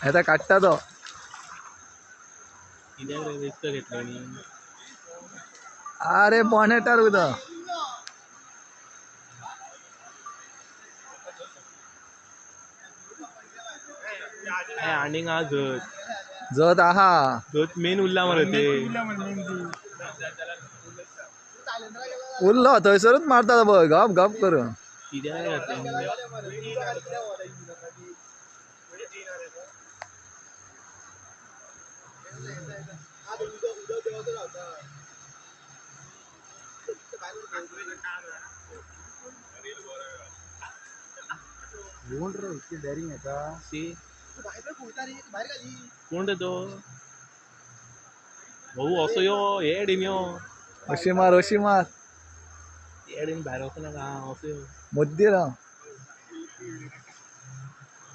आता काडटा तो. अरे बोनेटार उदक. आनीक हा जत जत आहा जत मेन उरला मरे ते. उरलो थंयसरूच मारता तो पळय गप गप करून. कित्याक घातलें? कोण रे तो भाऊ? असो यो हेडीन यो. अशी मार अशी मार. हेडीन भायर वचूं नाका. असो यो. मद्दी राव.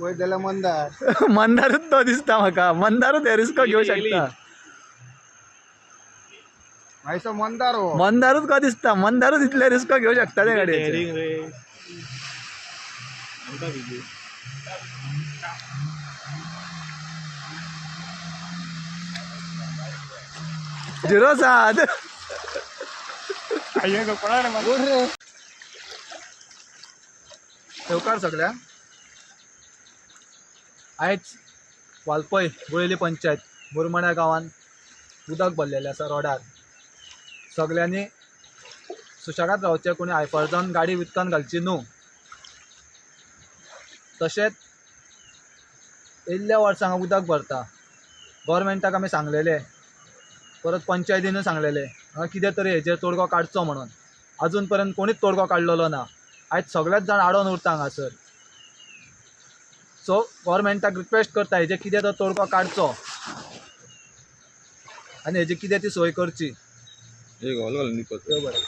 पळय जाल्यार मंदार. मंदारूच तो दिसता म्हाका. मंदारूच हे रिस्क घेवं शकता. मातसो मंदार हो. मंदारूच को दिसता. मंदारूच इतले रिस्क घेवं शकता ते गाडयेचे. डेअरिंग रे आमकां भिजी. झिरो 7. येवकार सगळ्यांक. आयज वालपय गुळेली पंचायत मुरमण्या गांवांत उदक भरलेलें आसा रोडार. सगळ्यांनी सुशेगाद रावचें. कोणी आयफर जावन गाडी उदकान घालची न्हू. तशेंच येयल्ल्या वर्सा हांगा उदक भरता. गोवोरमेंटाक आमी सांगलेलें, परत पंचायतीनूय सांगलेलें हांगा कितें तरी हेजेर तोडगो काडचो म्हणून. अजून पर्यंत कोणीच तोडगो काडलेलो ना. आयज सगळेच जाण आडोन उरता हांगासर. सो गोवोरमेंटाक रिक्वेस्ट करता हेजेर कितें तो तोडगो काडचो आनी हेजी कितें ती सोय करची. बरें.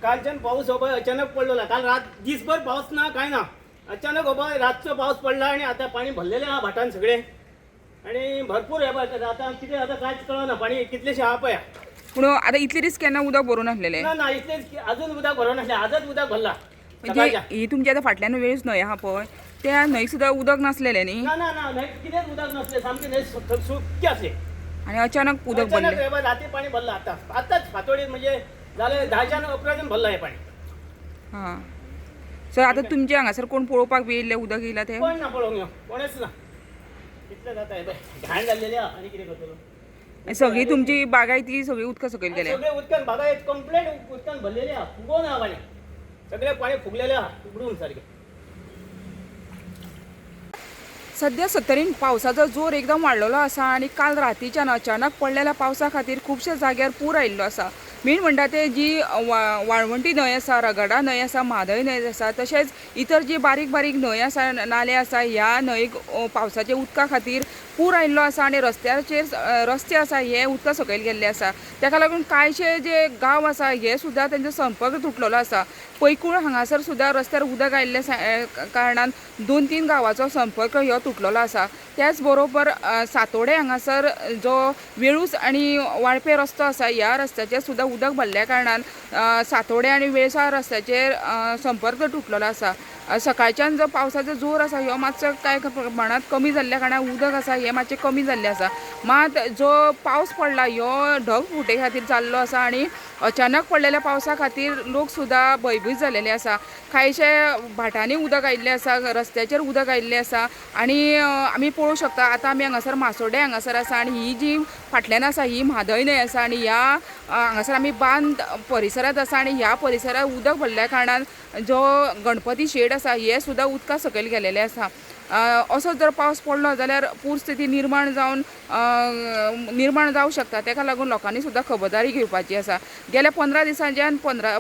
कालच्यान पाऊस हो पळय अचानक पडलेलो. काल रात दिसभर पाऊस ना काय ना, अचानक हो पळय रातचो पाऊस पडला आणि आता पाणी भरलेलें आहा भाटान सगळें आणि भरपूर हे पळय आतां कितें जाता कांयच कळना. पाणी कितलेशें आहा पळय. पूण आतां इतले दीस केन्ना उदक भरून नासलेलें? ना ना इतलेच अजून उदक भरून नासलें. आजच उदक भरला म्हणजे सकाळच्या. ही तुमच्या आतां फाटल्यान वेळूच न्हंय आहा पळय, त्या न्हंयक सुद्दां उदक नासलेलें न्ही? ना ना ना न्हंय कितेंच उदक नासलें. सामकें न्हंय सुक्की आसली. आनी अचानक उदक अचानक भरलें. हे पळय राती पाणी भरलां. आतां आतांच फांतोडेर म्हणजे जालें 10च्यान उपरांत भरलां हें पाणी. हां सर आतां तुमचे हांगासर कोण पळोवपाक बी येयल्लें उदक येयलां तें? कोण ना पळोवंक यो, कोणेच ना. कितलें जाता हें पळय घाण जाल्लेली आहा आनी कितें करतलो. आनी सगळी तुमची बागायती सगळी उदका सकयल गेल्या? सगळे उदकान बागायत कंप्लेट उदकान भरलेली आहा. फुगोवन आहा पाणी. सगळें पाणी फुगलेलें आहा उगडून सारकें. सद्या सत्तरीन पावसाचो जोर एकदम वाडलेलो आसा आनी काल रातीच्यान अचानक पडलेल्या पावसा खातीर खुबश्या जाग्यार पूर आयिल्लो आसा. मेन म्हणटा ते जी वाळवंटी न्हंय आसा, रगडा न्हंय आसा, म्हादय न्हंय आसा, तशेंच इतर जी बारीक बारीक न्हंय आसा, नाले आसा, ह्या न्हंयेक पावसाच्या उदका खातीर पूर आयिल्लो आसा आनी रस्त्याचेर रस्ते आसा हे उदका सकयल गेल्ले आसा. ताका लागून कांयशे जे गांव आसा हे सुद्दां तेंचो संपर्क तुटलेलो आसा. पैकूळ हांगासर सुद्दां रस्त्यार उदक आयिल्ल्या कारणान 2-3 गांवाचो संपर्क ह्यो तुटलेलो आसा. त्याच बरोबर सातोडे हांगासर जो वेळूस आनी वाळपे रस्तो आसा ह्या रस्त्याचेर सुद्दां उदक भरल्या कारणान सातोडे आनी वेळसा रस्त्याचेर संपर्क तुटलेलो आसा. सकाळच्यान जो पावसाचो जोर आसा ह्यो मातसो कांय प्रमाणांत कमी जाल्ल्या कारणान उदक आसा हें मातशें कमी जाल्लें आसा. मात जो पावस पडला ह्यो ढग फुटे खातीर जाल्लो आसा आनी अचानक पडलेल्या पावसा खातीर लोक सुद्दां भंयभीत जालेले आसा. कांयशे भाटांनी उदक आयिल्लें आसा, रस्त्याचेर उदक आयिल्लें आसा आनी आमी पळोवंक शकता आतां आमी हांगासर मासोड्डें हांगासर आसा आनी ही जी फाटल्यान आसा ही म्हादय न्हंय आसा आनी ह्या हांगासर आमी बांद परिसरांत आसा आनी ह्या परिसरांत उदक भरल्या कारणान जो गणपती शेड आसा हे सुद्दां उदका सकयल गेलेले आसा. असो जर पावस पडलो जाल्यार पूरस्थिती निर्माण जावन निर्माण जावंक शकता. ताका लागून लोकांनी सुद्दां खबरदारी घेवपाची आसा. गेल्या 15 दिसांच्यान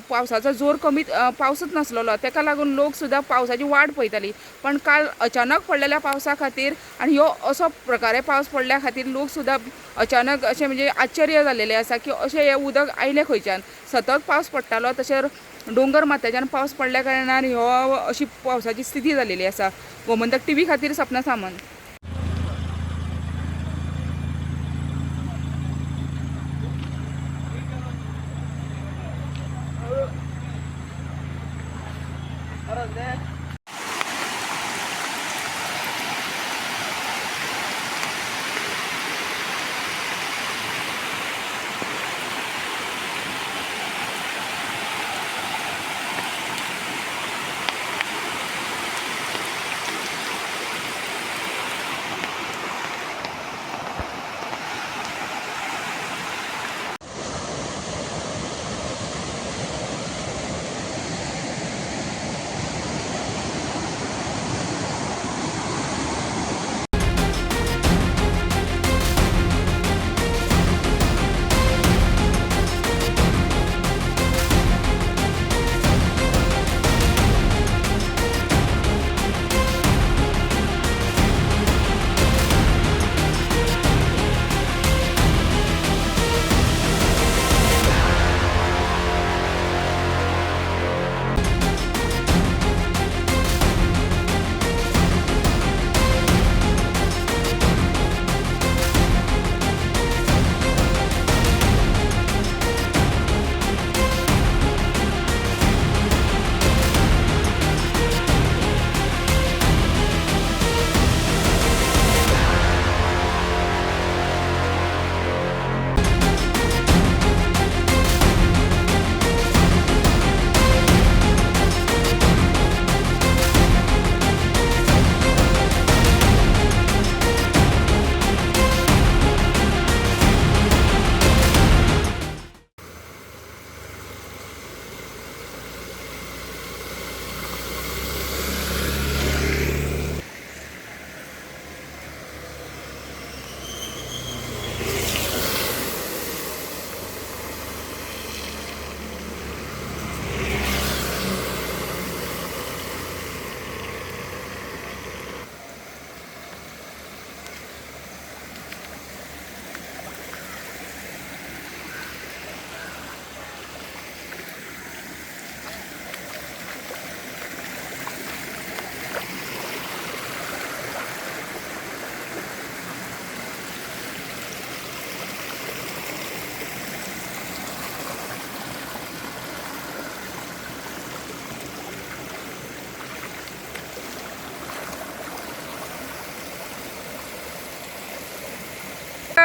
पावसाचो जोर कमी पावसूच नासलेलो, ताका लागून लोक सुद्दां पावसाची वाट पळयताली. पण काल अचानक पडलेल्या पावसा खातीर आनी ह्यो असो प्रकारे पावस पडल्या खातीर लोक सुद्दां अचानक अशें म्हणजे आश्चर्य जालेलें आसा की अशें हें उदक आयलें खंयच्यान. सतत पावस पडटालो तशें डोंगर माथ्याच्यान पावस पडल्या कारणान ह्यो अशी पावसाची स्थिती जालेली आसा. गोमंतक टीव्ही खातीर सपना सामंत.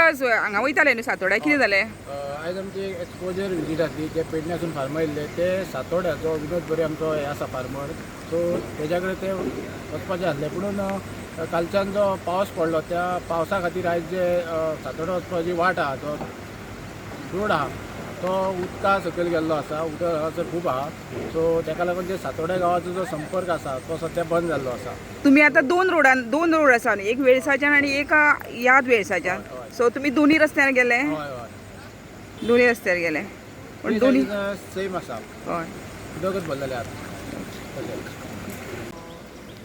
हांगा वयताले न्हू सातोड्या, कितें जालें? आयज आमची एक्सपोजर विजीट आसली. जे पेडण्यासून फार्मर येयल्ले ते सातोड्याचो विनोद बरे आमचो हे आसा फार्मर, सो तेज्या कडेन ते वचपाचें आसलें. पुणून कालच्यान जो पावस पडलो त्या पावसा खातीर आयज जे सातोड्या वचपाची वाट आहा, जो रोड आहा तो उदका सकयल गेल्लो आसा. उदक हांगासर खूब आहा, सो तेका लागून जे सातोड्या गांवाचो जो संपर्क आसा तो सद्या बंद जाल्लो आसा. तुमी आतां दोन रोड आसा न्ही, एक वेळसाच्यान आनी एक याद वेळसाच्यान. सो तुमी दोनी रस्त्यार गेले? हय हय, दोनी रस्त्यार गेले. पण दोनी सेम आसा, हय उदकच भरलेलें आसा.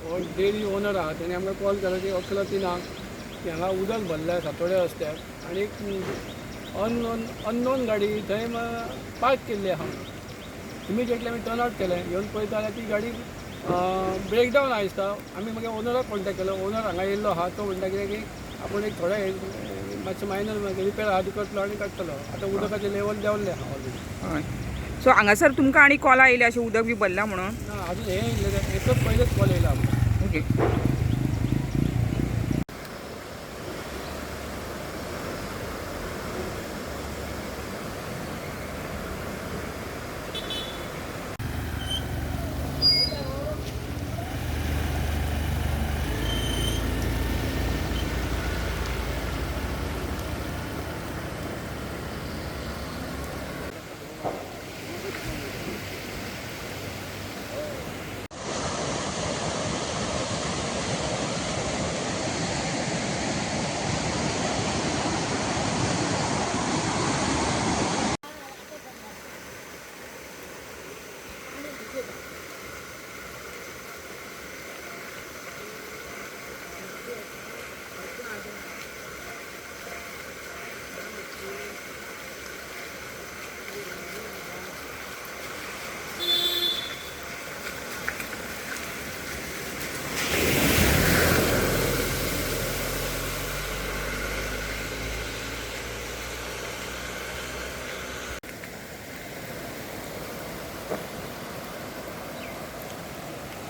हो डेरी ओनर आहा तेणी आमकां कॉल केलो की 11 3 की हांगा उदक भरलें सातोड्या रस्त्यार आनी एक अननोन गाडी थंय पार्क केल्ली आहा. इमिजिएटली आमी टर्न आवट केलें, येवन पळयता जाल्यार ती गाडी ब्रेकडावन आहा दिसता. आमी मागीर ओनराक कॉन्टेक्ट केलो, ओनर हांगा येयल्लो आहा, तो म्हणटा कितें की आपूण एक थोडे मातशें मायनर रिपेर आहा ती करतलो आनी काडटलो. आतां उदकाचें लेवल देंवल्लें आहा ऑलरेडी. हय, सो हांगासर तुमकां आनी कॉल आयले अशें उदक बी भरलां म्हणून? ना, अजून हें येयल्लें एकच पयलेच कॉल येयला आमकां. ओके.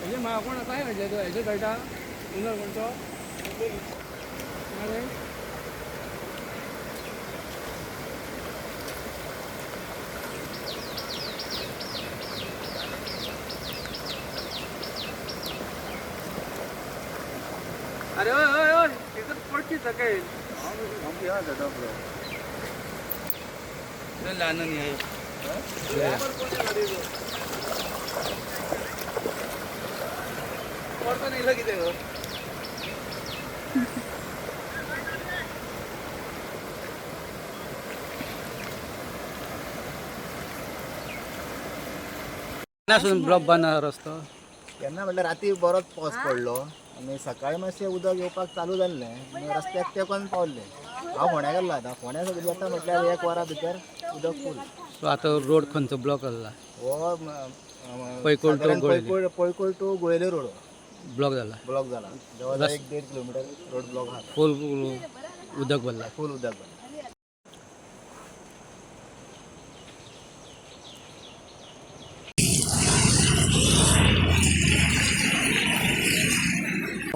हेजे म्हाका कोण काय हाडलें तो हेजे कळटा ओनर कोण तो. आरे अरे ओय ओय ओय तिथं पडची सकाळी ब्लॉक बंद आहा रस्तो. केन्ना म्हटल्यार राती बरोच पावस पडलो आनी सकाळी मातशें उदक येवपाक चालू जाल्लें, रस्त्याक तेंकोन पावल्लें. हांव फोंड्या गेल्लो, आतां फोंड्या सगळें येता म्हटल्यार 1 वरा भितर उदक फूल. सो आतां रोड खंयचो ब्लॉक जाला? हो Paikol to Goleli. Paikol to Guleli road block जाला, ब्लॉक जाला, जवळ 1-1.5 किलोमीटर रोड ब्लॉक आहा, फूल उदक भरला, फूल उदक भरला.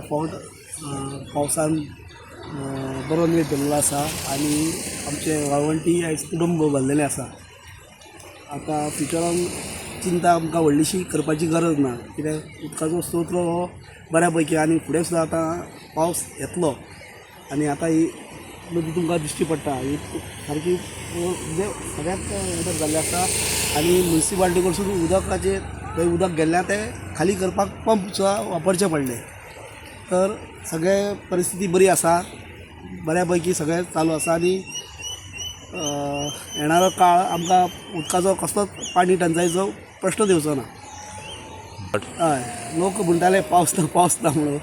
फावट पावसान बरो नेट धरलेलो आसा आनी आमचे वाळवंटी आयज कुटुंब भरलेलें आसा. आतां फ्युचरान चिंता आमकां व्हडलीशी करपाची गरज ना, कित्याक उदकाचो स्रोत हो बऱ्या पैकी आनी फुडें सुद्दां आतां पावस येतलो आनी आतां ही नदी तुमकां दिश्टी पडटा, ही सारकी म्हणजे सगळ्याक उदक जाल्लें आसा आनी मुन्सिपाल्टी कडसून उदकाचेर थंय उदक गेल्लें तें खाली करपाक पंप सुद्दां वापरचें पडलें. तर सगळें परिस्थिती बरी आसा, बऱ्या पैकी सगळें चालू आसा आनी येणारो काळ आमकां उदकाचो कसलोच पाणी टंचाईचो प्रश्न येवचो ना. हय, लोक म्हणटाले पावस ना पावस ना म्हणून,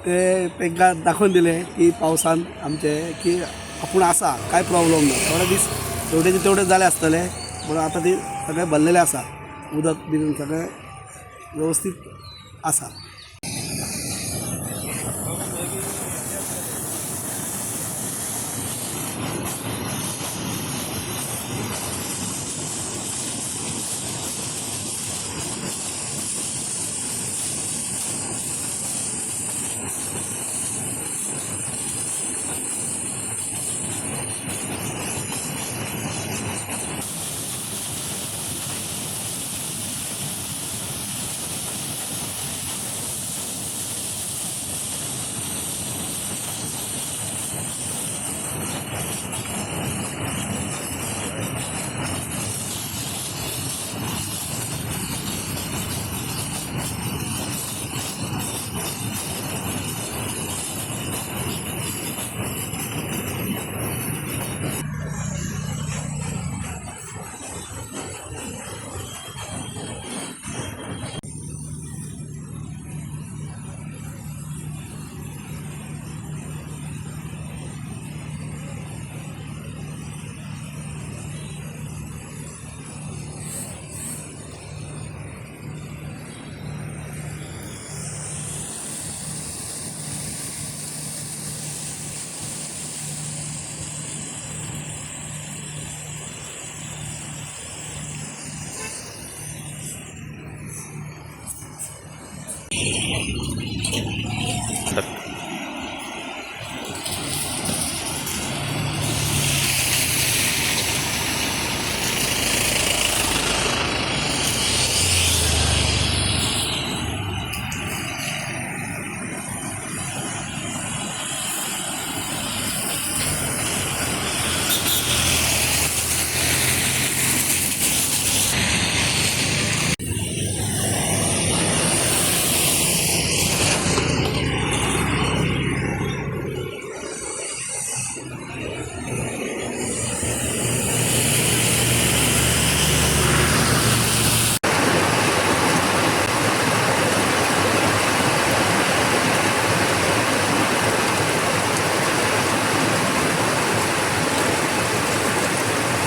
ते तांकां दाखोवन दिलें की पावसान आमचें की आपूण आसा, कांय प्रॉब्लम ना. थोडे दीस तेवटेचे तेवडे जाले आसतले, पूण आतां ती सगळें भरलेलें आसा, उदक बीन सगळें वेवस्थीत आसा.